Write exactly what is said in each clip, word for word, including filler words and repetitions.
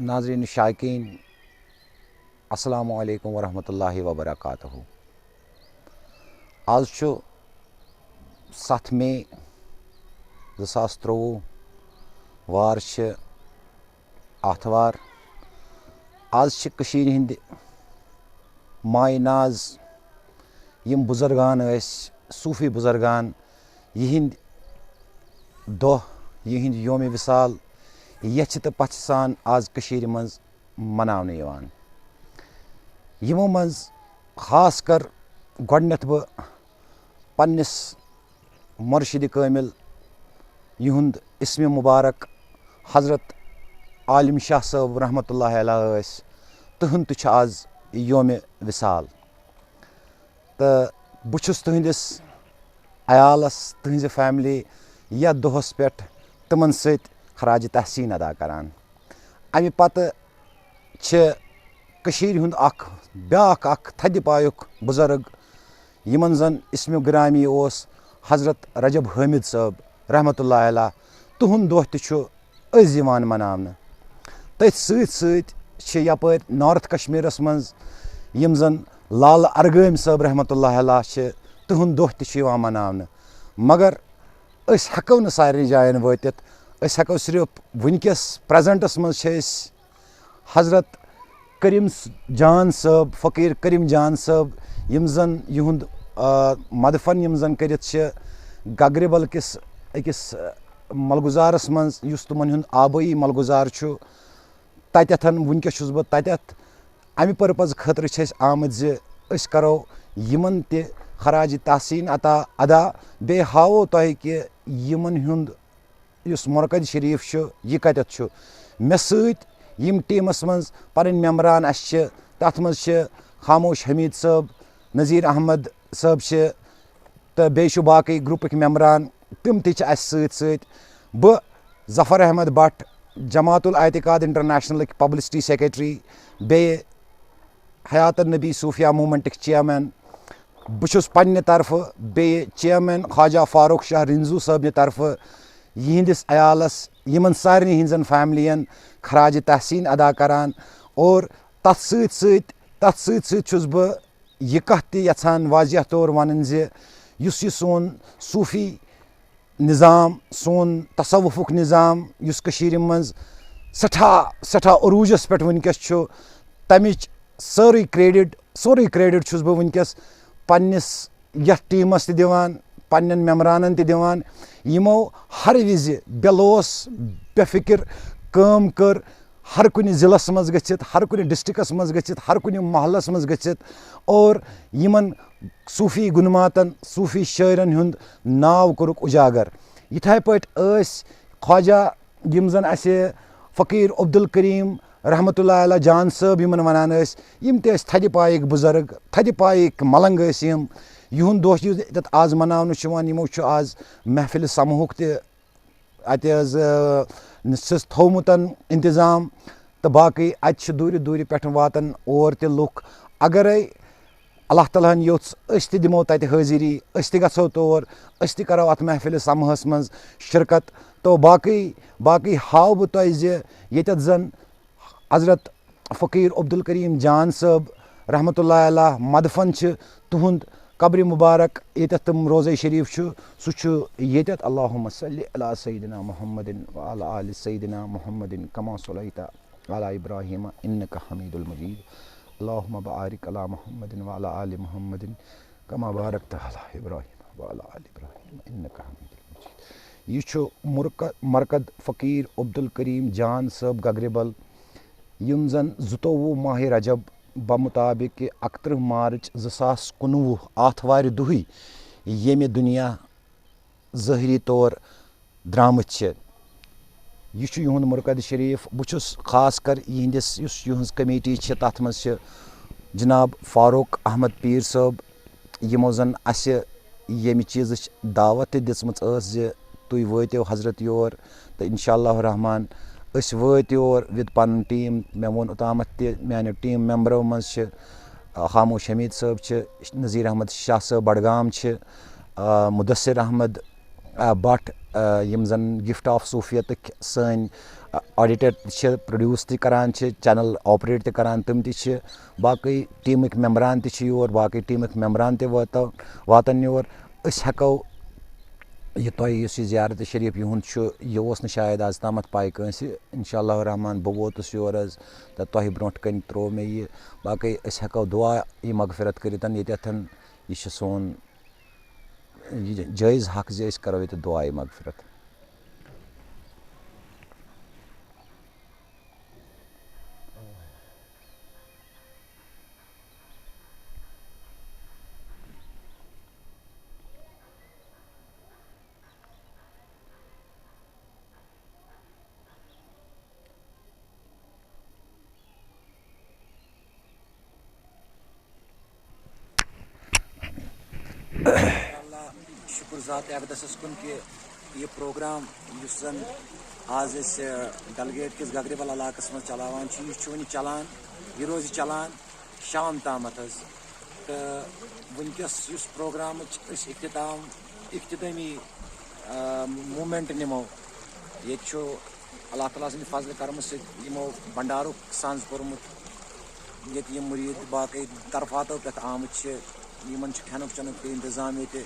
ناظرین شائقین، السلام علیکم ورحمۃ اللہ وبرکاتہ۔ آز چھُ ستھ مئی زٕ ساس ترٛۆوُہ، وار چھِ آتھوار۔ آز چھِ کٔشیٖرِ ہِنٛدۍ مایہِ ناز یِم بُزرگان ٲسۍ، صوٗفی بُزرگان، یِہِنٛدۍ دۄہ، یِہِنٛدۍ یومِ وِصال یَژھِ تہٕ پَژھِ سان آز کٔشیٖرِ منٛز مناونہٕ یِوان۔ یِمو منٛز خاص کر گۄڈٕنٮ۪تھ بہٕ پنٛنِس مُرشِدِ کٲمِل، یِہُنٛد اسمِ مُبارک حضرت عالم شاہ صٲب رحمتہ اللہ علیہ ٲسۍ، تِہُنٛد تہِ چھُ آز یومِ وِصال۔ تہٕ بہٕ چھُس تُہٕنٛدِس عیالَس، تُہٕنٛزِ فیملی یَتھ دۄہَس پٮ۪ٹھ تِمَن سۭتۍ خراج تحسین ادا کران۔ اَمہِ پتہٕ چھِ کٔشیٖرِ ہُنٛد اکھ بیٛاکھ اکھ تھدِ پایُک بُزرگ، یِمن زن اسمِ گرامی اوس حضرت رجب حٲمد صٲب رحمتہ اللہ علیہ، تِہُنٛد دۄہ تہِ چھُ أزۍ یِوان مناونہٕ۔ تٔتھۍ سۭتۍ سۭتۍ چھِ یپٲرۍ نارتھ کشمیرس منٛز یِم زن لالہٕ ارغٲمۍ صٲب رحمتہ اللہ علیہ چھِ، تِہُنٛد دۄہ تہِ چھُ یِوان مناونہٕ۔ مگر أسۍ ہٮ۪کو نہٕ سارنٕے جاین وٲتِتھ۔ أسۍ ہٮ۪کو صرف وٕنکیٚس پریزنٹس منٛز چھِ أسۍ حضرت کریم س-، جان صٲب، فقیٖر کریم جان صٲب، یِم زن یِہُنٛد، آ، مدفن یِم زن کٔرِتھ چھِ گگربل کِس أکِس، آ، ملگُزارس منٛز، یُس تِمن ہُنٛد آبٲیی ملگُزار چھُ، تتٮ۪تھ۔ وٕنکیٚس چھُس بہٕ تتٮ۪تھ۔ امہِ purpose خٲطرٕ چھِ أسۍ آمٕتۍ زِ أسۍ کرو یِمن تہِ خراج تحسین عطا ادا، بیٚیہِ ہاوو تۄہہِ کہِ یِمن ہُنٛد یُس مرکز شریف چھُ، یہِ کتٮ۪تھ چھُ۔ مےٚ سۭتۍ یِم ٹیٖمس منٛز پنٕنۍ ممبران اَسہِ چھِ، تتھ منٛز چھِ خاموش حمید صٲب، نذیر احمد صٲب چھِ، تہٕ بیٚیہِ چھُ باقٕے گروپٕکۍ ممبران، تِم تہِ چھِ اَسہِ سۭتۍ سۭتۍ۔ بہٕ ظفر احمد بٹ، جماعت الاعتقاد انٹرنیشنلٕکۍ publicity secretary، بیٚیہِ حیات النبی صوفیہ موومنٹٕکۍ chairman۔ بہٕ چھُس پننہِ طرفہٕ بیٚیہِ chairman خواجہ فاروق شاہ رنزو صٲبنہِ طرفہٕ یِہنٛدِس عیالس، یِمن سارنٕے ہٕنٛزن فیملین خراج تحسین ادا کران۔ اور تتھ سۭتۍ سۭتۍ، تتھ سۭتۍ سۭتۍ چھُس بہٕ یہِ کتھ تہِ یژھان واضح طور ونٕنۍ زِ یُس یہِ سون صوفی نظام، سون تصوفُک نظام، یُس کٔشیٖرِ منٛز سٮ۪ٹھاہ، سٮ۪ٹھاہ عروٗجس پٮ۪ٹھ وٕنکیٚس چھُ، تمِچ سٲرٕے credit، سورُے credit چھُس بہٕ وٕنکیٚس پننِس یتھ ٹیٖمس تہِ دِوان، پننٮ۪ن ممبرانن تہِ دِوان، یِمو ہر وِزِ بے لوث، بے فکر کٲم کٔر، ہر کُنہِ ضلعس منٛز گٔژھِتھ، ہر کُنہِ ڈسٹرکس منٛز گٔژھِتھ، ہر کُنہِ محلس منٛز گٔژھِتھ، اور یِمن صوفی گُنماتن، صوفی شٲعرن ہُنٛد ناو کوٚرُکھ اُجاگر۔ یِتھے پٲٹھۍ ٲسۍ خواجہ، یِم زن اسہِ فقیٖر عبدالکریم رحمتہ اللہ علیہ جان صٲب یِمن ونان ٲسۍ، یِم تہِ ٲسۍ تھدِ پایِکۍ بُزرگ، تھدِ پایِکۍ ملنگ ٲسۍ یِم۔ یِہُنٛد دۄہ یُس ییٚتٮ۪تھ آز مناونہٕ چھُ یِوان، یِمو چھُ آز محفلِ سماہُک تہِ اتہِ حظ، آ، چھِس تھوٚومُت انتظام، تہٕ باقٕے اتہِ چھِ دوٗرِ دوٗرِ پٮ۪ٹھ واتان اور تہِ لُکھ۔ اگرے اللہ تعالیٰ ہن یوٚژھ، أسۍ تہِ دِمو تتہِ حٲضری، أسۍ تہِ گژھو تور، أسۍ تہِ کرو اتھ محفلِ سماہس منٛز شرکت۔ تو باقٕے، باقٕے ہاوٕ بہٕ تۄہہِ زِ ییٚتٮ۪تھ زن حضرت فقیٖر عبدالکریم جان صٲب رحمتہ اللہ علیہ مدفن چھِ، تِہُنٛد قبرِ مبارک ییٚتٮ۪تھ تِم روضہ شریف چھُ، سُہ چھُ ییٚتٮ۪تھ۔ اللہم صلی علی سیدنا محمد وعلی آل سیدنا محمد کما صلیت علی ابراہیم انک حمید المجید۔ اللہم بارک علی محمد وعلی آل محمد کما بارکت علی ابراہیم وعلی آل ابراہیم انک حمید المجید۔ یہِ چھُ مرک-، مرکد فقیٖر عبدالکریم جان صٲب گگربل، یِم زن زٕتووُہ ماہِ رجب بمطابق اکترٕہ مارچ زٕ ساس کُنوُہ آتھوارِ دۄہٕے ییٚمہِ دُنیا ظٲہری طور درٛامٕتۍ چھِ۔ یہِ چھُ یِہُنٛد مرکز شریف۔ بہٕ چھُس خاص کر یِہنٛدِس، یُس یِہٕنٛز کمیٹی چھِ، تتھ منٛز چھِ جناب فاروق احمد پیٖر صٲب، یِمو زن اسہِ ییٚمہِ چیٖزٕچ دعوت تہِ دِژمٕژ ٲس زِ تُہۍ وٲتِو حضرت یور، تہٕ انشاء اللہ الرحمن أسۍ وٲتۍ یور with پنُن ٹیٖم۔ مےٚ ووٚن اوٚتامتھ تہِ، میانیو ٹیٖم ممبرو منٛز چھِ، آ، خاموش حمید صٲب چھِ، نذیر احمد شاہ صٲب بڈگام چھِ، آ، مدثر احمد آ، بٹ، آ، یِم زَن گفٹ آف صوفیتٕکۍ سٲنۍ، آ، ایڈیٹر تہِ چھِ، پروڈیوس تہِ کران چھِ، چینل آپریٹ تہِ کران، تِم تہِ چھِ، باقٕے ٹیمٕکۍ ممبران تہِ چھِ یور، باقٕے ٹیمٕکۍ ممبران تہِ واتو-، واتن یور۔ أسۍ ہٮ۪کو یہِ تۄہہِ یُس یہِ زیارت شریف یِہُنٛد چھُ، یہِ اوس نہٕ شاید آز تامَتھ پَے کٲنٛسہِ۔ انشاء اللہ الرحمن بہٕ ووتُس یور حظ، تہٕ تۄہہِ برونٛٹھ کَنہِ ترٛوو مےٚ یہِ۔ باقٕے أسۍ ہٮ۪کو دُعا یہِ مغفرت کٔرِتھ، ییٚتٮ۪تھ یہِ چھُ سون یہِ جٲیز حق زِ أسۍ کرو ییٚتہِ دُعایہِ مغفرت۔ اللہ شکر ذات اقدسس کُن کہ یہِ پروگرام یُس زن آز أسۍ، ڈلگیٹ کِس گگربل علاقس منٛز چلاوان چھِ، یہِ چھُ وُنہِ چلان، یہِ روزِ چلان شام تامتھ حظ۔ تہٕ وٕنکیٚس یُس پروگرامٕچ أسۍ اختتام، اختتٲمی، آ، مومنٹ نِمو، ییٚتہِ چھُ اللہ تعالیٰ سٕنٛدِ فضلہٕ کرمہٕ سۭتۍ یِمو بنڈارُک سَنٛز کوٚرمُت، ییٚتہِ یِم مُریٖد باقٕے طرفاتو پٮ۪ٹھ آمٕتۍ چھِ، یِمن چھُ کھٮ۪نُک چٮ۪نُک تہِ انتظام ییٚتہِ،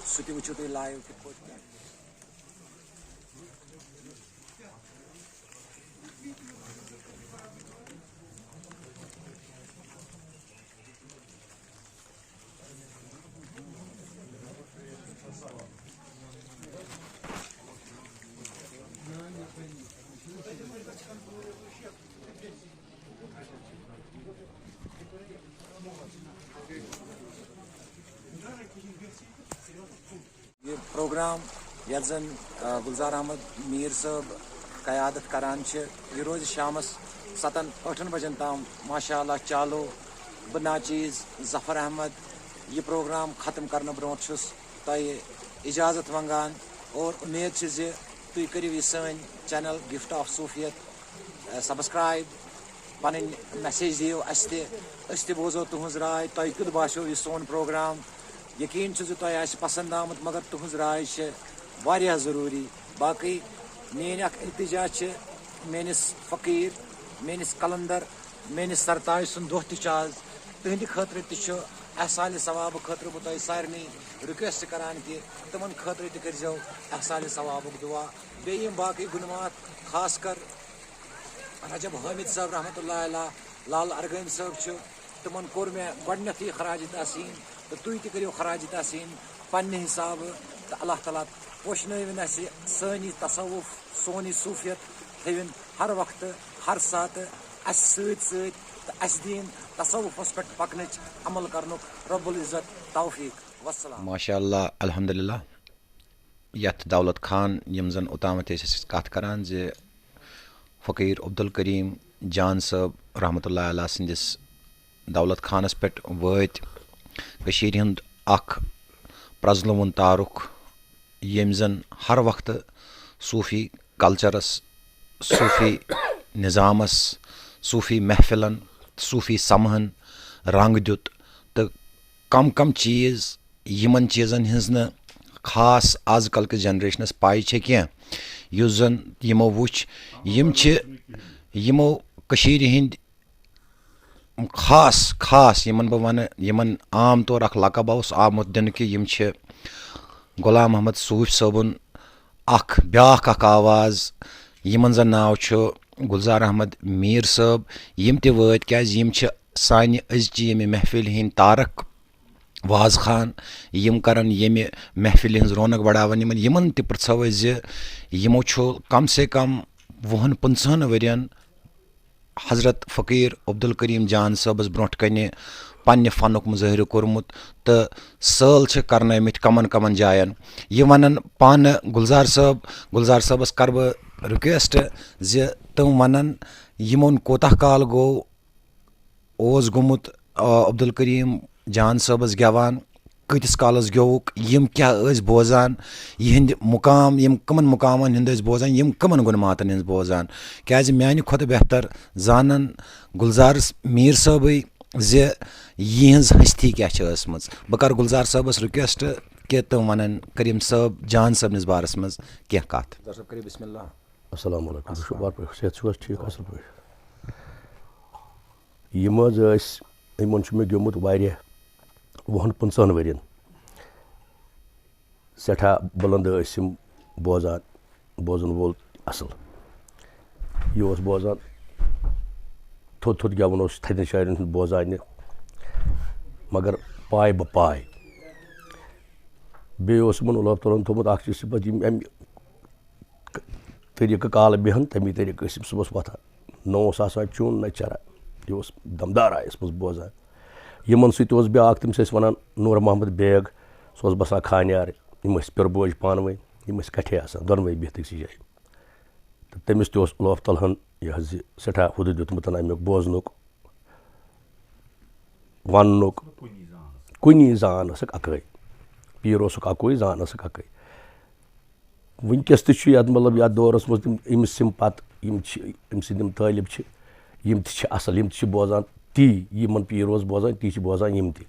سُہ تہِ وٕچھِو تُہۍ لایِو کِتھ پٲٹھۍ کیٛاہ۔ یہِ پروگرام یَتھ زَن، آ، گُلزار احمد میٖر صٲب قیادت کران چھِ، یہِ روزِ شامَس سَتَن ٲٹھَن بجن تام ماشاء اللہ چالو۔ بہٕ ناچیز ظفر احمد یہِ پروگرام ختم کرنہٕ برونٛٹھ چھُس تۄہہِ اجازت منٛگان اور اُمید چھِ زِ تُہۍ کٔرِو یہِ سٲنۍ چینل گفٹ آف صوفیت سبسکرائب، پنٕنۍ میسیج دِیِو اَسہِ تہِ، أسۍ تہِ بوزو تُہٕنٛز راے، تۄہہِ کیُتھ باسیو یہِ سون پروگرام۔ یقیٖن چھُ زِ تۄہہِ آسہِ پسنٛد آمُت، مگر تُہٕنٛز راے چھِ واریاہ ضروٗری۔ باقٕے میٛٲنۍ اکھ التجا چھِ میٛٲنِس فقیٖر، میٛٲنِس قلندر، میٛٲنِس سرتاج سُنٛد دۄہ تہِ چھُ آز، تِہنٛدِ خٲطرٕ تہِ چھُ احصالِ ثواب خٲطرٕ بہٕ تۄہہِ سارنٕے ریکویسٹ کران کہِ تِمن خٲطرٕ تہِ کٔرۍزیو احصالِ ثوابُک دُعا۔ بیٚیہِ یِم باقٕے گُنمات، خاص کر رجب حامد صٲب رحمتہ اللہ علیہ، لال ارغٲنۍ صٲب چھِ، تِمن کوٚر مےٚ گۄڈٕنیتھٕے خراج تحسین تہٕ تُہۍ تہِ کٔرِو خراج تحسین پننہِ حسابہٕ تہٕ اللہ تعالیٰ پوشنٲوِن اَسہِ سٲنۍ یہِ تصوف، سون یہِ صوفیت تھٲوِن ہر وقتہٕ، ہر ساتہٕ اَسہِ سۭتۍ سۭتۍ تہٕ اَسہِ دِیِن تصوفس پٮ۪ٹھ پکنٕچ، عمل کرنُک رب العزت توفیق۔ والسلام۔ ماشاء اللہ، الحمدللہ۔ یَتھ دولت خان، یِم زَن اوٚتامَتھ ٲسۍ أسۍ کَتھ کَران زِ فقیٖر عبدالکریم جان صٲب رحمتہ اللہ علیہ سٕنٛدِس دولت خانَس پٮ۪ٹھ وٲتۍ کٔشیٖرِ ہُنٛد اَکھ پرٛزلوُن تارُکھ، ییٚمۍ زَن ہر وقتہٕ صوٗفی کلچرَس، صوٗفی نظامَس، صوٗفی محفلَن، صوٗفی سماہَن رنٛگ دیُت تہٕ کم کم چیٖز، یِمن چیٖزن ہٕنٛز نہٕ خاص از کل کِس جنریشنس پاے چھےٚ کینٛہہ، یُس زن یِمو وُچھ، یِم چھِ، یِمو کٔشیٖرِ ہٕنٛدۍ خاص، خاص یِمن بہٕ ونہٕ، یِمن عام طور اکھ لقب اوس آمُت دِنہٕ کہِ یِم چھِ غلام محمد صوٗفۍ صٲبُن اکھ بیٛاکھ اکھ آواز، یِمن زن ناو چھُ گُلزار احمد میٖر صٲب۔ یِم تہِ وٲتۍ، کیازِ یِم چھِ سانہِ أزچہِ ییٚمہِ محفِلہِ ہٕنٛدۍ تارک واز خان، یِم کرن ییٚمہِ محفِلہِ ہٕنٛز رونق بڑاوان۔ یِمن، یِمن تہِ پرژھو أسۍ زِ یِمو چھُ کم سے کم وُہن پٕنٛژٕہن ؤرین حضرت فقیٖر عبدالکریم جان صٲبس برونٛٹھ کنہِ پننہِ فنُک مظٲہرٕ کوٚرمُت تہٕ سٲل چھِ کرنٲومٕتۍ کمن کمن جاین۔ یہِ ونن پانہٕ گُلزار صٲب، گُلزار صٲبس کرٕ بہٕ request زِ تِم ونن یِمن کوٗتاہ کال گوٚو اوس گوٚمُت، آ، عبدالکریم جان صٲبس گٮ۪وان، کۭتِس کالس گیووُکھ، یِم کیٛاہ ٲسۍ بوزان، یِہنٛدۍ مُقام، یِم کٕمن مُقامن ہُنٛد ٲسۍ بوزان، یِم کٕمن گُنماتن ہٕنٛز بوزان۔ کیٛازِ میانہِ کھۄتہٕ بہتر زانن گُلزار میٖر صٲبٕے زِ یِہنٛز ہستی کیٛاہ چھِ ٲسمٕژ۔ بہٕ کرٕ گُلزار صٲبس request کہِ تِم وَنَن کریم صٲب، جان صٲبنِس بارَس منٛز کینٛہہ کَتھ۔ ڈاکٹر صٲب، کٔرِو بسم اللہ۔ السلام علیکم۔ تُہۍ چھِو السلام۔ وارٕ پٲٹھۍ صحت چھِو حظ ٹھیٖک؟ اَصٕل پٲٹھۍ۔ یِم حظ ٲسۍ، یِمَن چھُ مےٚ گیوٚمُت واریاہ، وُہَن پٕنٛژٕہَن ؤرِین۔ سٮ۪ٹھاہ بُلنٛد ٲسۍ یِم بوزان، بوزَن وول اَصٕل۔ یہِ اوس بوزان، تھوٚد تھوٚد گٮ۪وُن اوس تھدٮ۪ن شاعرَن ہُنٛد بوزان یہِ، مگر پاے بہ پاے۔ بیٚیہِ اوس یِمَن اللہ تعالیٰ ہَن تھوٚومُت اَکھ چیٖز صِفت، یِم اَمہِ طریٖقہٕ کالہٕ بیٚہن، تَمی طریٖقہٕ ٲسۍ یِم صُبحَس وۄتھان۔ نہ اوس آسان چیوٚن، نہ چران۔ یہِ اوس دمدار آیَس منٛز بوزان۔ یِمَن سۭتۍ اوس بیٛاکھ، تٔمِس ٲسۍ وَنان نوٗر محمد بیگ، سُہ اوس بَسان خانیار۔ یِم ٲسۍ پِرٕ بوج پانہٕ ؤنۍ، یِم ٲسۍ کَٹھے آسان، دۄنوَے بِہِتھ أکسٕے جایہِ۔ تہٕ تٔمِس تہِ اوس اللہ تعالیٰ ہَن یہِ حظ یہِ سٮ۪ٹھاہ ہُدٕ دیُتمُت اَمیُک بوزنُک، وَننُک۔ کُنی زان ٲسٕکھ اَکٲے، پیٖر اوسُکھ اَکُے، زان ٲسٕکھ اَکٕے۔ وٕنکیٚس تہِ چھُ یَتھ، مطلب، یَتھ دورَس منٛز تِم أمِس یِم پَتہٕ یِم چھِ، أمۍ سٕنٛدۍ یِم طٲلب چھِ، یِم تہِ چھِ اَصٕل، یِم تہِ چھِ بوزان تی، یِمَن پیٖر اوس بوزان، تی چھِ بوزان یِم تہِ۔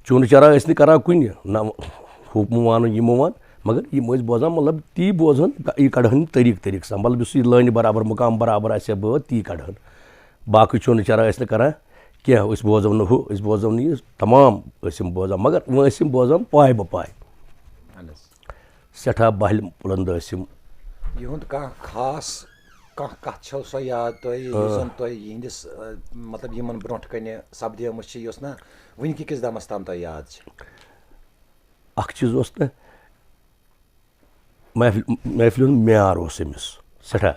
چوٗنہٕ چرا ٲسۍ نہٕ کَران کُنہِ، نہ ہُہ مہٕ وَنُن، یہِ مہٕ وَن، مگر یِم ٲسۍ بوزان، مطلب، تی بوزان، یہِ کَڑہَن طریٖقہٕ طریٖقہٕ سان، مطلب، یُس یہِ لٲنہِ برابر، مُقام برابر آسہِ ہا بٲتھ، تی کَڑہَن۔ باقٕے چوٗنہٕ چرا ٲسۍ نہٕ کَران کینٛہہ، أسۍ بوزو نہٕ ہُہ، أسۍ بوزو نہٕ یہِ، تمام ٲسۍ یِم بوزان، مگر وۄنۍ ٲسۍ یِم بوزان پاے بہ پاے۔ اہن حظ۔ سٮ۪ٹھاہ بہلہِ بُلنٛد ٲسۍ یِم۔ یِہُنٛد کانٛہہ خاص، کانٛہہ کَتھ چھو سۄ یاد تۄہہِ، یُس آ۔ زَن تۄہہِ یِہِنٛدِس، آ، مطلب، یِمَن برونٛٹھ کَنہِ سَپدیمٕژ چھِ، یۄس نہ وٕنہِ کِس دَمَس تام تۄہہِ یاد چھِ؟ اَکھ چیٖز اوس نہ محفل، محفلہِ ہُنٛد معیار اوس أمِس سٮ۪ٹھاہ۔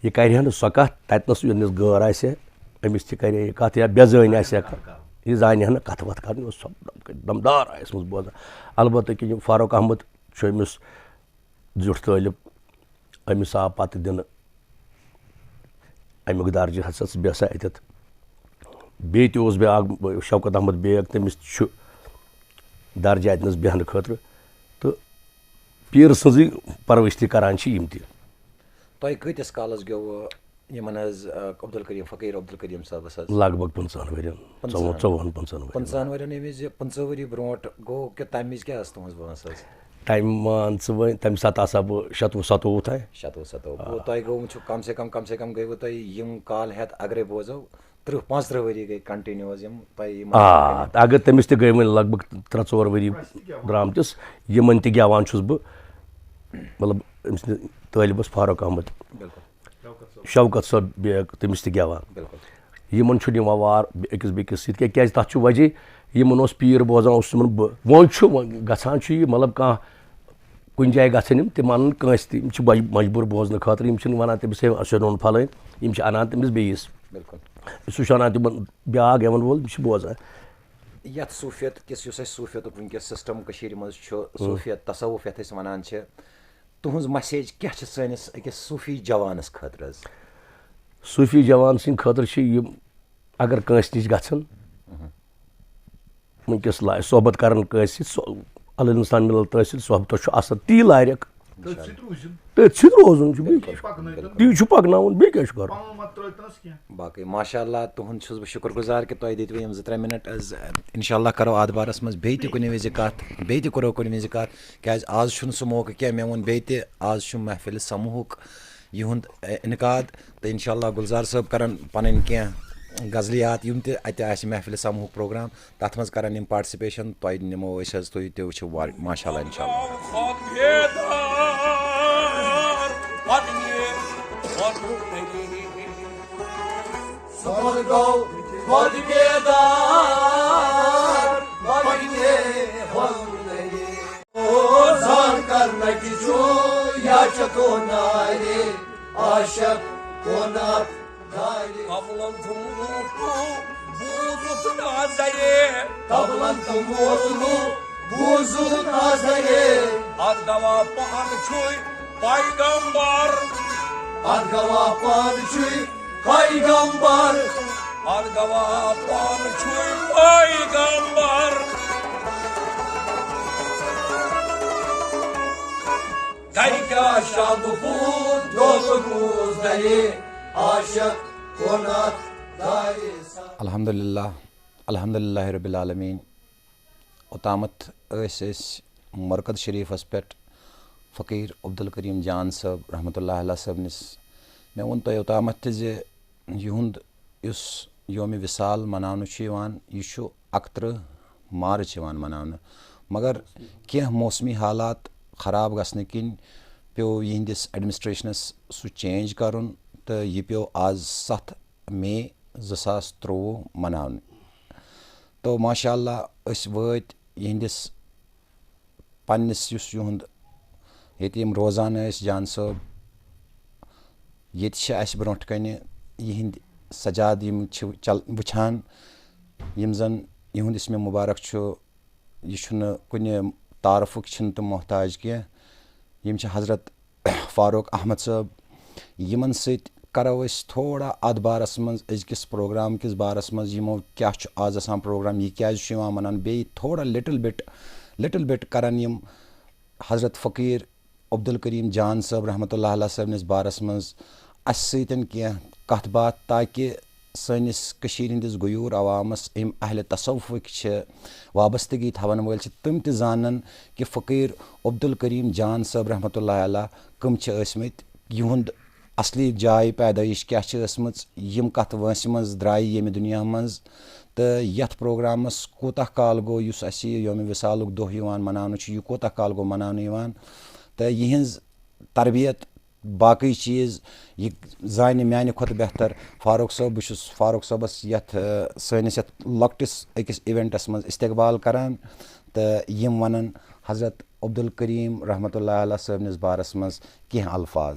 یہِ کَرِ ہا نہٕ سۄ کَتھ تَتہِ نَس، ییٚتہِ نَس غٲر آسہِ ہا، أمِس تہِ کَرِ ہا یہِ کَتھ یا بے زٲنۍ آسہِ ہا کانٛہہ۔ یہِ زانہِ ہا نہٕ کَتھٕ وَتھٕ کَرنہِ، اوس سۄ دَمدار آیَس منٛز بوزان۔ البتہ کہِ یہِ فاروق احمد چھُ أمِس زیُٹھ طٲلب، أمِس آو پَتہٕ دِنہٕ اَمیُک درجہٕ ہسا ژٕ بیٚہہ سا اَتٮ۪تھ۔ بیٚیہِ تہِ اوس بیٛاکھ شوکت احمد بیگ، تٔمِس تہِ چھُ درجہٕ اَتہِ نَس بیٚہنہٕ خٲطرٕ۔ تہٕ پیٖرٕ سٕنٛزٕے پرؤرِش تہِ کران چھِ یِم تہِ۔ تۄہہِ کۭتِس کالَس گیوٚوٕ یِمَن حظ، آ، عبدالکریم، فقیٖر عبدالکریم صٲبَس حظ؟ لگ بگ پٕنٛژٕہَن ؤرِین، پٕنٛژٕہَن۔ ژۄوُہَن، ژۄوُہَن پٕنٛژٕہَن ؤرِین۔ پٕنٛژٕہَن ؤرِین ییٚمہِ وِزِ، پٕنٛژٕہ ؤری برونٛٹھ گوٚو کہِ تَمہِ وِزِ کیٛاہ ٲس تُہٕنٛز وٲنٛس حظ؟ تَمہِ مان ژٕ وۄنۍ، تَمہِ ساتہٕ آسہٕ ہا بہٕ شَتوُہ سَتووُہ تام۔ شَتوُہ سَتووُہ۔ آ۔ گوٚو تۄہہِ گوٚمُت چھُ کَم سے کَم، کَم سے کَم گٔیوٕ تۄہہِ یِم کال ہٮ۪تھ، اَگرَے بوزو، تٕرٛہ پانٛژتٕرٛہ ؤری گٔے continue حظ یِم تۄہہِ یِم آ، اَگر تٔمِس تہِ گٔے وۄنۍ لگ بگ ترٛےٚ ژور ؤری درٛامتِس، یِمَن تہِ گٮ۪وان چھُس بہٕ، مطلب، أمۍ سٕنٛدِ طٲلبَس فاروق احمد۔ بِلکُل۔ شوکت صٲب بیگ، تٔمِس تہِ گٮ۪وان۔ بِلکُل۔ یِمَن چھُنہٕ یِوان وار أکِس بیٚکِس سۭتۍ کینٛہہ، کیٛازِ تَتھ چھُ وجہ، یِمَن اوس پیٖر بوزان، اوس تِمَن بہٕ، وۄنۍ چھُ، وۄنۍ گژھان چھُ یہِ، مطلب، کانٛہہ کُنہِ جایہِ گژھن یِم، تِم اَنَن کٲنٛسہِ تہِ، یِم چھِ بج-، مجبوٗر بوزنہٕ خٲطرٕ، یِم چھِنہٕ وَنان تٔمِس، "ہے، اَسہِ اوٚن پھلٲنۍ"، یِم چھِ اَنان تٔمِس بیٚیِس۔ بِلکُل۔ سُہ چھُ اَنان تِمَن بیٛاکھ گٮ۪وَن وول، یِم چھِ بوزان۔ یَتھ صوٗفیت کِس، یُس اَسہِ صوٗفیتُک وٕنکیٚس system کٔشیٖرِ منٛز چھُ، ہُم۔ صوٗفیت، تصوُف یَتھ أسۍ وَنان چھِ، تُہٕنٛز message کیٛاہ چھِ سٲنِس أکِس صوٗفی جوانَس خٲطرٕ حظ؟ صوٗفی جوان سٕنٛدِ خٲطرٕ چھِ یِم، اگر کٲنٛسہِ نِش گژھن، مہم۔ وٕنکیٚس لا-، صحبت کرن کٲنٛسہِ سۭتۍ، سُہ الگ انسان مِلن تٔتھۍ سۭتۍ، صحبتس چھُ اثر تی لارٮ۪کھ۔ تٔتھۍ سۭتۍ روزُن۔ تٔتھۍ سۭتۍ روزُن چھُ، بیٚیہِ کیٛاہ چھُ؟ بِلکُل۔ تی چھُ پکناوُن، بیٚیہِ کیٛاہ چھُ کرُن؟ پنُن مت ترٛٲوِتھ نہٕ کینٛہہ۔ باقٕے ماشاء اللہ، تُہُنٛد چھُس بہٕ شُکُر گُزار کہِ تۄہہِ دِتوٕ یِم زٕ ترٛےٚ minute حظ۔ انشاء اللہ کرو اتھ بارس منٛز بیٚیہِ تہِ کُنہِ وِزِ کتھ، بیٚیہِ تہِ کرو کُنہِ وِزِ کتھ، کیٛازِ آز چھُنہٕ سُہ موقعہٕ کینٛہہ۔ مےٚ ووٚن بیٚیہِ تہِ، آز چھُ محفلِ سموہُک یِہُنٛد، اے، انعقاد۔ تہٕ انشاء اللہ گُلزار صٲب کرن پنٕنۍ کینٛہہ غزلیات، یِم تہِ اتہِ آسہِ محفلِ سموہُک program، تتھ منٛز کرن یِم participation۔ تۄہہِ نِمو أسۍ حظ، تُہۍ تہِ وٕچھِو وار-، ماشاء اللہ، انشاء اللہ۔ خۄد بیدار پننہِ وۄنہٕ طریٖقہٕ۔ سُہ گوٚو خۄد بیدار پننہِ وۄنہٕ طریٖقہٕ۔ او زان کرنٕکۍ چھُ یا چھُ کونارِ عاشق کونات دارِ۔ قبلن تہٕ موتلو بوٗزُتھ نظرِ۔ قبلن تہٕ موتلو بوٗزُتھ نظرِ۔ اتھ گواہ پانہٕ چھُے پیغمبر۔ اتھ گواہ پانہٕ چھُے پیغمبر۔ اتھ گواہ پانہٕ چھُے پیغمبر۔ گرِ کیٛاہ شب پوٗت دۄد گوٗز گرے عاشق کونات دارِ سان۔ الحمدللہ، الحمدللہ رب العالمین۔ اوٚتامَتھ ٲسۍ أسۍ مرکز شریفس پٮ۪ٹھ فقیٖر عبدالکریم جان صٲب رحمتہ اللہ علیہ صٲبنِس۔ مےٚ ووٚن تۄہہِ اوٚتامَتھ تہِ زِ یِہُنٛد یُس یومِ وِصال مناونہٕ چھُ یِوان، یہِ چھُ اَکترٕہ مارٕچ یِوان مناونہٕ، مگر کینٛہہ موسمی حالات خراب گژھنہٕ کِنۍ پیوٚو یِہنٛدِس ایڈمنسٹریشنس سُہ چینج کرُن، تہٕ یہِ پیوٚو آز ستھ مے زٕ ساس ترٛۆوُہ مناونہٕ۔ تو ماشاء اللہ، أسۍ وٲتۍ یِہنٛدِس پننِس، یُس یِہُنٛد ییٚتہِ یِم روزان ٲسۍ، جان صٲب، ییٚتہِ چھِ اَسہِ برونٛٹھ کنہِ یِہنٛدۍ سجاد، یِم چھِ چل-، وٕچھان، یِم زن یِہُنٛد اسمِ مبارک چھُ، یہِ چھُنہٕ کُنہِ تعارفُک، چھِنہٕ تِم محتاج کینٛہہ۔ یِم چھِ حضرت فاروق احمد صٲب۔ یِمن سۭتۍ کرو أسۍ تھوڑا اتھ بارس منٛز، أزکِس پروگرام کِس بارس منٛز، یِمو کیٛاہ چھُ آز آسان پروگرام، یہِ کیٛازِ چھُ یِوان مناونہٕ، بیٚیہِ تھوڑا لٹل بٹ، لٹل بٹ کرن یِم حضرت فقیٖر عبدالکریم جان صٲب رحمتہ اللہ علیہ صٲبنِس بارس منٛز اَسہِ سۭتۍ کینٛہہ کتھ باتھ، تاکہِ سٲنِس کٔشیٖرِ ہٕنٛدِس غیوٗر عوامس، یِم اہلِ تصوفٕکۍ چھِ، وابستگی تھاون وٲلۍ چھِ، تِم تہِ زانن کہِ فقیٖر عبدالکریم جان صٲب رحمتہ اللہ علیہ کٕم چھِ ٲسمٕتۍ، یِہُنٛد اصلی جاے پیدٲیِش کیٛاہ چھِ ٲسمٕژ، یِم کتھ وٲنٛسہِ منٛز درٛایہِ ییٚمہِ دُنیا منٛز، تہٕ یتھ پروگرامس کوٗتاہ کال گوٚو، یُس اَسہِ یہِ یومِ وِصالُک دۄہ یِوان مناونہٕ چھُ، یہِ کوٗتاہ کال گوٚو مناونہٕ یِوان، تہٕ یِہٕنٛز تربیت، باقٕے چیٖز، یہِ زانہِ میانہِ کھۄتہٕ بہتر فاروق صٲب۔ بہٕ چھُس فاروق صٲبس یتھ، آ، سٲنِس یتھ لۄکٹِس أکِس ایونٹس منٛز استقبال کران، تہٕ یِم ونن حضرت عبدالکریم رحمتہ اللہ علیہ صٲبنِس بارس منٛز کینٛہہ الفاظ۔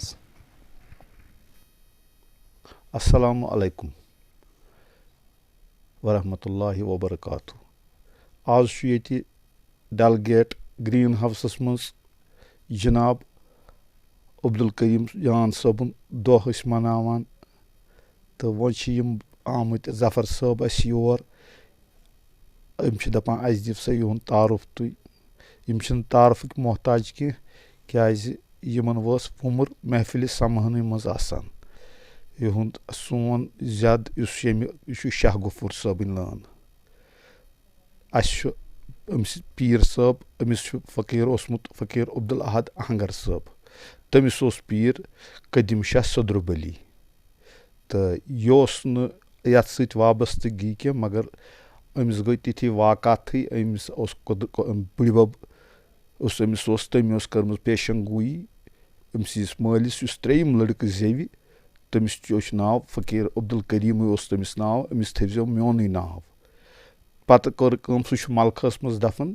السلام علیکم ورحمۃ اللہ وبرکاتہ۔ آز چھُ ییٚتہِ ڈل گیٹ گرین ہاوسس منٛز جناب عبدالکریم جان صٲبُن دۄہ أسۍ مناوان، تہٕ وۄنۍ چھِ یِم آمٕتۍ ظفر صٲب اَسہِ یور۔ أمۍ چھِ دَپان، اَسہِ دِیِو سا یِہُنٛد تعارُف تُہۍ۔ یِم چھِنہٕ تعارُفٕکۍ محتاج کینٛہہ، کیٛازِ یِمَن وٲژ وُمُر محفِلہِ سَمہنٕے منٛز آسان۔ یِہُنٛد سون زیادٕ یُس ییٚمہِ، یہِ چھُ شاہ غفوٗر صٲبٕنۍ لٲن۔ اَسہِ چھُ أمِس پیٖر صٲب، أمِس چھُ فقیٖر اوسمُت فقیٖر عبدالاحد اہنگر صٲب۔ تٔمِس اوس پیٖر قدیٖم شاہ صدرُبلی۔ تہٕ یہِ اوس نہٕ یَتھ سۭتۍ وابستگی کینٛہہ، مگر أمِس گٔے تِتھی واقعاتٕے، أمِس اوس قۄد-، قۄ-، بٕڈِبَب اوس أمِس، اوس تٔمۍ اوس کٔرمٕژ پیشن گویی أمۍ سٕنٛدِس مٲلِس، یُس ترٛیٚیِم لٔڑکہٕ زیٚوِ، تٔمِس تہِ اوس ناو فقیٖر عبدالکریٖمٕے اوس تٔمِس ناو، أمِس تھٲوزیو میونُے ناو۔ پَتہٕ کٔر کٲم، سُہ چھُ ملخَس منٛز دفن،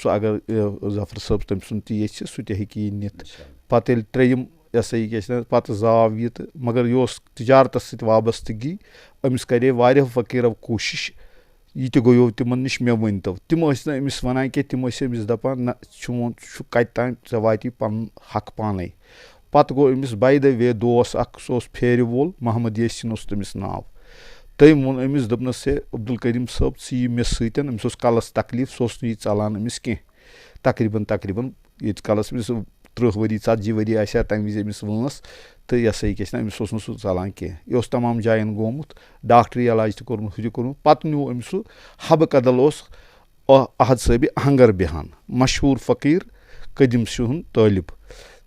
سُہ اگر، یہِ، ظفر صٲب تٔمۍ سُنٛد تہِ ییٚژھِ، سُہ تہِ ہیٚکہِ یہِ نِتھ۔ پَتہٕ ییٚلہِ ترٛیٚیِم، یہِ ہسا یہِ کیٛاہ چھِ، پَتہٕ زاو یہِ تہٕ مگر یہِ اوس تِجارتَس سۭتۍ وابستگی، أمِس کَرے واریاہو فقیٖرو کوٗشِش، یہِ تہِ گوٚیو تِمَن نِش، مےٚ ؤنۍتو۔ تِم ٲسۍ نہٕ أمِس وَنان کینٛہہ، تِم ٲسۍ أمِس دَپان، نہ، چون چھُ کَتہِ تام، ژےٚ واتی پَنُن حق پانَے۔ پَتہٕ گوٚو أمِس by the way دوس اَکھ، سُہ اوس پھیرِ وول، محمد یاسیٖن اوس تٔمِس ناو۔ تٔمۍ ووٚن أمِس، دوٚپنَس، ہے عبدالکریم صٲب، ژٕ یہِ مےٚ سۭتۍ، أمِس اوس کَلَس تکلیٖف، سُہ اوس نہٕ یہِ ژَلان أمِس کینٛہہ۔ تقریٖباً، تقریٖباً ییٖتِس کالَس أمِس تٕرٛہ ؤری، ژتجی ؤری آسہِ ہا، تَمہِ وِزِ أمِس وٲنٛس، تہٕ یہِ ہسا یہِ کیٛاہ چھِ ناو، أمِس اوس نہٕ سُہ ژَلان کینٛہہ۔ یہِ اوس تمام جایَن گوٚمُت، ڈاکٹری علاج تہِ کوٚرمُت، ہُہ تہِ کوٚرمُت۔ پَتہٕ نیوٗ أمۍ سُہ حبہٕ کدل اوس، آ-، احد صٲبِ اہنگر بیٚہان، مشہوٗر فقیٖر قدیٖم سُنٛد طٲلب۔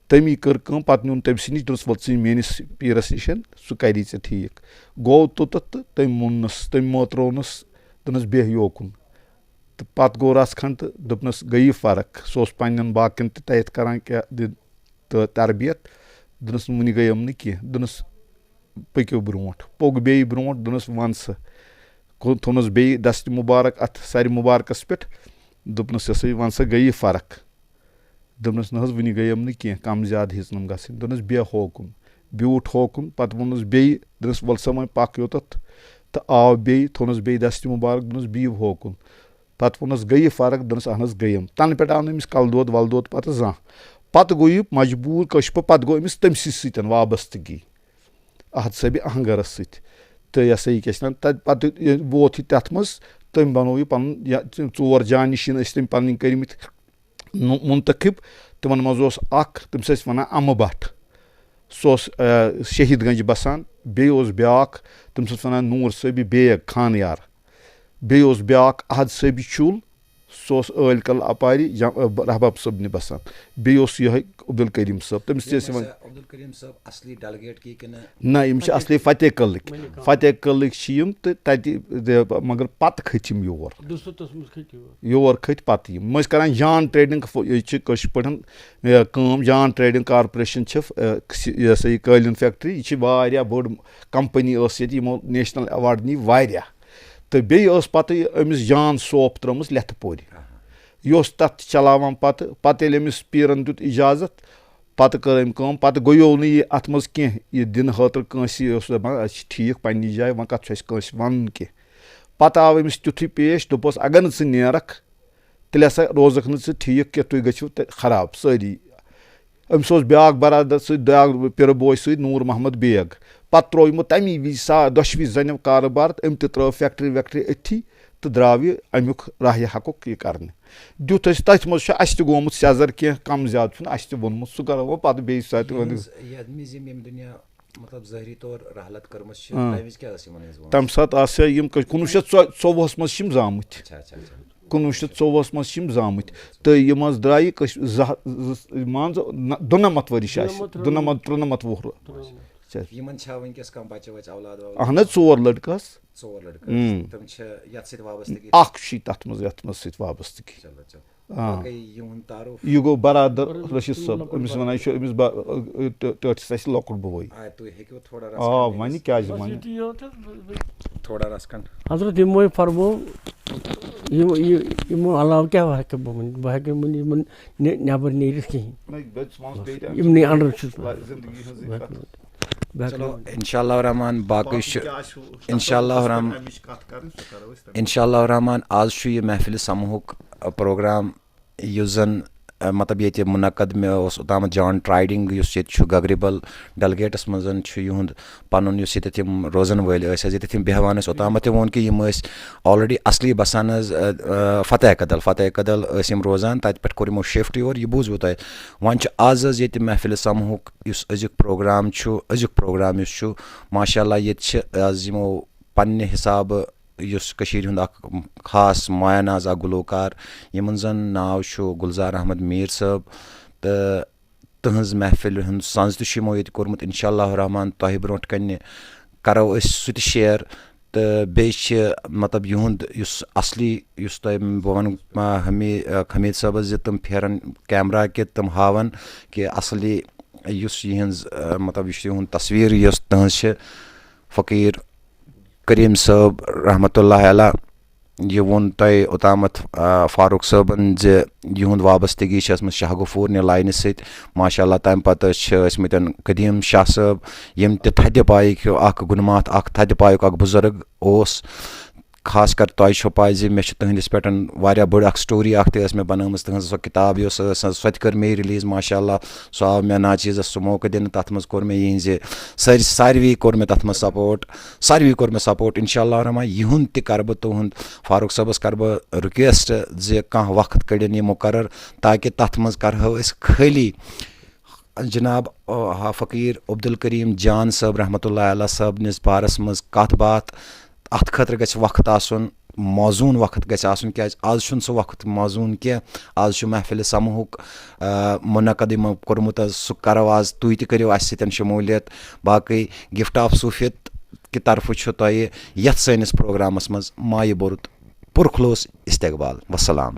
تٔمی کٔر کٲم، پَتہٕ نیوٗن تٔمۍ سٕے نِش، دوٚپنَس، "وَلہٕ ژٕے میٛٲنِس پیٖرَس نِش، سُہ کَری ژےٚ ٹھیٖک۔" گوٚو توٚتَتھ تہٕ تٔمۍ موننَس، تٔمۍ موتروونَس، دوٚپنَس، "بیٚہہ یوکُن۔" تہٕ پَتہٕ گوٚو رَژھ کھنٛڈ تہٕ دوٚپنَس، گٔیی فرق۔ سُہ اوس پنٛنٮ۪ن باقیَن تہِ تَتہِ کَران کیٛاہ دِ-، تہٕ تربیت۔ دوٚپنَس، "وٕنہِ گٔیَم نہٕ کینٛہہ۔" دوٚپنَس، "پٔکِو برونٛٹھ۔" پوٚک بیٚیہِ برونٛٹھ، دوٚپنَس، "وَن سا۔" کو-، تھوٚونَس بیٚیہِ دَستہِ مُبارک اَتھ سَرِ مُبارکَس پٮ۪ٹھ۔ دوٚپنَس، "یہِ ہسا یہِ، وَن سا، گٔیی فرق؟" دوٚپنَس، "نہ حظ، وٕنہِ گٔیَم نہٕ کینٛہہ، کَم زیادٕ ہیٚژنَم گژھٕنۍ۔" دوٚپنَس، "بیٚہہ ہوکُن۔" بیوٗٹھ ہوکُن، پَتہٕ ووٚنُس بیٚیہِ، دوٚپنَس، "وَلہٕ سا وۄنۍ پَکھ یوٚتَتھ۔" تہٕ آو بیٚیہِ، تھوٚونَس بیٚیہِ دَستہِ مُبارک، دوٚپنَس، "بِہِو ہوکُن۔" پَتہٕ ووٚنُس، "گٔیہِ فرق؟" دوٚپنَس، "اَہن حظ، گٔیَم۔" تَنہٕ پٮ۪ٹھ آو نہٕ أمِس کَلہٕ دود وَلہٕ دود پَتہٕ زانٛہہ۔ پَتہٕ گوٚو یہِ مجبوٗر کٲشِر پٲٹھۍ، پَتہٕ گوٚو أمِس تٔمۍ سٕے سۭتۍ وابستگی، احد صٲبِ اہنگرَس سۭتۍ۔ تہٕ یہِ ہسا یہِ کیٛاہ چھِ وَنان، تَتہِ پَتہٕ ییٚلہِ ووت یہِ تَتھ منٛز، تٔمۍ بَنوو یہِ پَنُن، یا ژور جانشیٖن ٲسۍ تٔمۍ پَنٕنۍ کٔرمٕتۍ۔ نُ-، منتخب۔ تِمن منٛز اوس اکھ، تٔمِس ٲسۍ وَنان اَمہٕ بَٹھ۔ سُہ اوس، آ، شہید گنج بَسان۔ بیٚیہِ اوس بیٛاکھ، تٔمِس ٲسۍ وَنان نوٗر صٲبِ بیگ خان یار۔ بیٚیہِ اوس بیٛاکھ احد صٲبِ چُل، سُہ اوس عٲلۍ کل اپارِ جم-، رحباب صٲبنہِ بسان۔ بیٚیہِ اوس یِہوٚے عبدالکریم صٲب، تٔمِس تہِ ٲسۍ یِوان۔ عبدالکریم صٲب اصلی ڈیلیگیٹ کی کِنہٕ؟ نہ، یِم چھِ اصلی فتح کلٕکۍ۔ فتح کلٕکۍ چھِ یِم تہٕ تتہِ، مگر پتہٕ کھٔتۍ یِم یور۔ دُستتس منٛز کھٔتۍ یور۔ یور کھٔتۍ پتہٕ یِم۔ یِم ٲسۍ کران جان ٹریڈنگ، یہِ چھِ کٲشِر پٲٹھۍ، یہِ کٲم، جان ٹریڈنگ کارپوریشن چھِ، یہِ ہسا یہِ قٲلیٖن فیکٹری، یہِ چھِ واریاہ بٔڑ کمپنی ٲس ییٚتہِ، یِمو نیشنل ایوارڈ نی واریاہ۔ تہٕ بیٚیہِ ٲس پتہٕ یہِ أمِس جان سوپ ترٲومٕژ لٮ۪تھٕ پورِ۔ یہِ اوس تتھ چلاوان پتہٕ۔ پتہٕ ییٚلہِ أمِس پیٖرن دیُت اجازت، پتہٕ کٔر أمۍ کٲم، پتہٕ گوٚیو نہٕ یہِ اتھ منٛز کینٛہہ، یہِ دِنہٕ خٲطرٕ کٲنٛسہِ۔ یہِ اوس دپان، أسۍ چھِ ٹھیٖک پننہِ جایہِ، وۄنۍ کتھ چھُ اسہِ کٲنٛسہِ ونُن کینٛہہ۔ پتہٕ آو أمِس تیُتھُے پیش، دوٚپُس، اگر نہٕ ژٕ نیرکھ، تیٚلہِ ہسا روزکھ نہٕ ژٕ ٹھیٖک کینٛہہ، تُہۍ گٔژھِو تیٚلہِ خراب سٲری۔ أمِس اوس بیٛاکھ برادر سۭتۍ، بیٛاکھ پِرٕ بوے سۭتۍ، نوٗر محمد بیگ۔ پتہٕ ترٛوو یِمو تَمی وِزِ سا-، دۄشوٕے زَنیو کارٕبار تہٕ أمۍ تہِ ترٛٲو فیکٹری ویکٹری أتھی تہٕ درٛاو یہِ اَمیُک راہِ حقُک یہِ کرنہٕ۔ دیُت اَسہِ، تٔتھۍ منٛز چھُ اَسہِ تہِ گوٚمُت سٮ۪زر کینٛہہ کم زیادٕ چھُنہٕ اَسہِ تہِ ووٚنمُت، سُہ کرو وۄنۍ پتہٕ بیٚیہِ ساتہٕ وۄنۍ۔ یِہٕنٛز یَتھ منٛز یِم ییٚمہِ دُنیا مطلب ظٲہری طور رحلت کٔرمٕژ چھِ، اۭں۔ تَمہِ وِزِ کیٛاہ ٲس یِمن ہٕنٛز وٲنٛس؟ تَمہِ ساتہٕ آسہِ ہا یِم کٔژ-، کُنوُہ شیٚتھ ژۄ-، ژۄوُہَس منٛز چھِ یِم زامٕتۍ۔ اچھا اچھا اچھا۔ کُنوُہ شیٚتھ ژۄوُہَس منٛز چھِ یِم زامٕتۍ۔ تہٕ یِم حظ درٛایہِ کٔش-، زٕ ہَ-، زٕ، مان ژٕ، نہ-، دُنَمَتھ ؤری چھِ اَسہِ۔ دُنَمَتھ، دُنَمَتھ، ترُنَمَتھ وُہُر۔ ترُنَمَتھ۔ چھِ اَسہِ۔ یِمن چھا وٕنکیٚس کانٛہہ بَچہِ وَچہِ اولاد وولاد؟ اَہَن حظ، ژور لٔڑکہٕ حظ۔ ژور لٔڑکہٕ اۭں۔ حظ۔ تِم چھِ یَتھ سۭتۍ وابستہٕ گٔے؟ اَکھ چھُے تَتھ منٛز، یَتھ منٛز سۭتۍ وابستہٕ گٔے۔ چلو چلو۔ آ۔ باقٕے یِہُنٛد تعارُف۔ یہِ گوٚو برادر برادر رشیٖد صٲب، لۄکُٹ أمِس برادر۔ وَنان چھِ أمِس با-، ٹٲ-، ٹٲٹھِس اَسہِ لۄکُٹ بوے۔ آ، تُہۍ ہیٚکِو تھوڑا رَژھ آ، کھنٛڈ وَنہِ ؤنِتھ؟ کیٛازِ بس وَنہِ؟ یُتُے یوت حظ، بس یہِ-، تھوڑا رَژھ کھنٛڈ۔ حضرت یِموے فرمو، یِم-، یہِ-، یِمو علاوٕ کیٛاہ ہٮ۪کہٕ بہٕ ؤنِتھ؟ بہٕ ہٮ۪کہٕ نہٕ وٕنہِ یِمن نہِ-، نٮ۪بر نیٖرِتھ کِہیٖنۍ۔ یِمنٕے اَنڈر چھُس بہٕ۔ بہٕ ہٮ۪کہٕ نہٕ ؤنِتھ۔ بہٕ ہٮ۪کہٕ نہٕ چلو، ؤنِتھ۔ انشاء اللہ الرحمن، باقٕے چھُ، انشاء اللہ الرحمن، انشاء اللہ الرحمن، آز چھُ یہِ محفلِ سماہُک پروگرام، یُس زن، مطلب، ییٚتہِ منعقد مےٚ اوس اوٚتامَتھ جان ٹرائیڈنگ، یُس ییٚتہِ چھُ گگربل ڈیلیگیٹس منٛز چھُ یِہُنٛد پنُن، یُس ییٚتٮ۪تھ یِم روزن وٲلۍ ٲسۍ حظ، ییٚتٮ۪تھ یِم بیٚہوان ٲسۍ، اوٚتامَتھ تہِ ووٚن کہِ یِم ٲسۍ already اصلی بسان حظ، فتح کدل، فتح کدل ٲسۍ یِم روزان، تتہِ پٮ۪ٹھ کوٚر یِمو شفٹ یور۔ یہِ بوٗزوٕ تۄہہِ۔ وۄنۍ چھُ آز حظ ییٚتہِ محفلِ سماہُک یُس أزیُک پروگرام چھُ، أزیُک پروگرام یُس چھُ، ماشاء اللہ، ییٚتہِ چھِ آز یِمو پننہِ حسابہٕ، یُس کٔشیٖرِ ہُنٛد اکھ خاص مایہ ناز اکھ گلوکار، یِمن زن ناو چھُ گلزار احمد میٖر صٲب، تہٕ تٕہٕنٛز محفلہِ ہُنٛد سَنٛز تہِ چھُ یِمو ییٚتہِ کوٚرمُت۔ انشاء اللہ الرحمن، تۄہہِ برونٛٹھ کنہِ کرو أسۍ سُہ تہِ شیئر۔ تہٕ بیٚیہِ چھِ، مطلب، یِہُنٛد یُس اصلی، یُس تۄہہِ بہٕ وَنہٕ، آ، حمی-، آ، حمید صٲبس زِ تِم پھیرن کیمرہ کہِ تِم ہاون کہِ اصلی یُس یِہٕنٛز، آ، مطلب، یُس یِہُنٛد تصویر یۄس تٕہٕنٛز چھِ، فقیٖر کریم صٲب رحمتہ اللہ علیہ، یہِ ووٚن تۄہہِ اوٚتامَتھ، آ، فاروق صٲبن زِ یِہُنٛد وابستگی چھِ ٲسمٕژ شاہ غفور نہِ لاینہِ سۭتۍ۔ ماشاء اللہ، تَمہِ پتہٕ چھِ ٲسمٕتۍ قدیم شاہ صٲب، یِم تہِ تھدِ پایِکۍ، اکھ گُنماتھ، اکھ تھدِ پایُک اکھ بُزرگ اوس۔ خاص کر تۄہہِ چھو پاے زِ مےٚ چھِ تُہٕنٛدِس پٮ۪ٹھ واریاہ بٔڑ اکھ story اکھ تہِ ٲس مےٚ بنٲومٕژ، تُہٕنٛز سۄ کِتاب یۄس ٲس، سۄ تہِ کٔر مے release، ماشاء اللہ۔ سُہ آو مےٚ ناچیزس سُہ موقعہٕ دِنہٕ، تتھ منٛز کوٚر مےٚ یِہنٛزِ سٲری، ساروی کوٚر مےٚ تتھ منٛز support، ساروی کوٚر مےٚ support۔ انشاء اللہ الرحمن، یِہُنٛد تہِ کرٕ بہٕ تُہُنٛد، فاروق صٲبس کرٕ بہٕ request زِ کانٛہہ وقت کٔڑِن یہِ مُقرر، تاکہِ تتھ منٛز کرہو أسۍ خٲلی جناب، آ، فقیٖر عبدالکریم جان صٲب رحمتہ اللہ علیہ صٲبنِس بارس منٛز کتھ باتھ۔ اتھ خٲطرٕ گژھِ وقت آسُن، موزوٗن وقت گژھِ آسُن، کیازِ آز چھُنہٕ سُہ وقت موزوٗن کینٛہہ۔ آز چھُ محفلِ سماہُک، آ، منعقد یِمو کوٚرمُت حظ، سُہ کرو آز، تُہۍ تہِ کٔرِو اسہِ سۭتۍ شموٗلیت۔ باقٕے گفٹ آف صوفیت کہِ طرفہٕ چھُ تۄہہِ یتھ سٲنِس پروگرامس منٛز مایہِ بوٚرُت پُرخلوص استقبال۔ وسلام۔